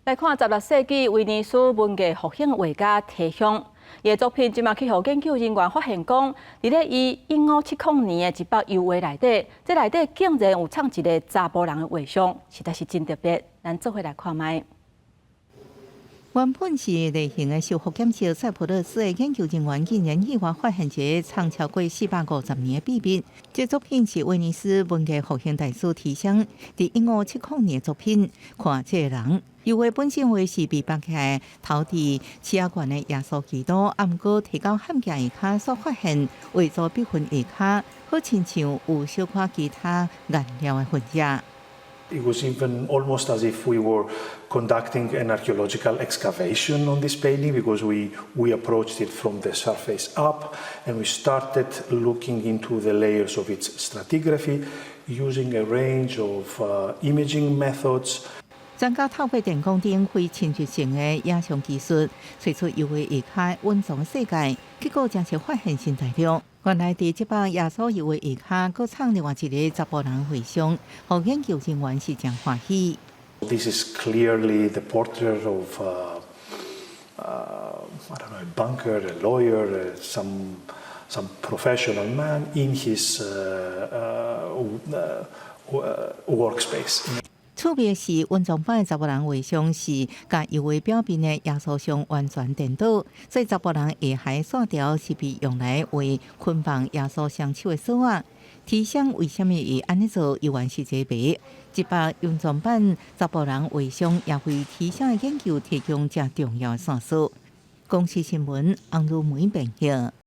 來看16世紀威尼斯文藝復興畫家提香，伊的作品這馬去予研究人員發現講，佇咧伊1570年的一幅油畫內底，這內底竟然有藏一個查埔人的畫像，實在是真特別。咱做伙來看覓。原本是類型的修復檢測，塞浦路斯的研究人員竟然意外發現一個藏超過450年的秘密。這作品是威尼斯文藝復興大師提香佇1570年的作品。看這个人，油畫本身畫是被綁起來頭佇刺仔懸的耶穌基督，啊，毋過提到漢鏡下跤所發現畫作筆痕下跤，好親像有小可其他顏料的痕跡。 It was even almost as if we were conducting an archaeological excavation on this painting because we approached it from the surface up and we started looking into the layers of its stratigraphy using a range of imaging methods. 專家透過電光燈非侵入性的影像技術，揣出油畫下跤隱藏世界，結果真是發現新大陸。原來佇這幅耶穌油畫下跤，閣藏另外一个查埔人畫像，予研究人員是誠歡喜。 This is clearly the portrait of, I don't know, a banker, a lawyer, some professional man in his workspace. 趣味是，隱藏版的查埔人畫像是佮油畫表面的耶穌像完全顛倒，所以查埔人下頦線條是被用來畫捆綁耶穌雙手的索仔。提香為啥物會按呢做，猶原是一個謎。這幅隱藏版查埔人畫像也為提香的研究提供誠重要的線索。公視新聞，洪如梅編譯。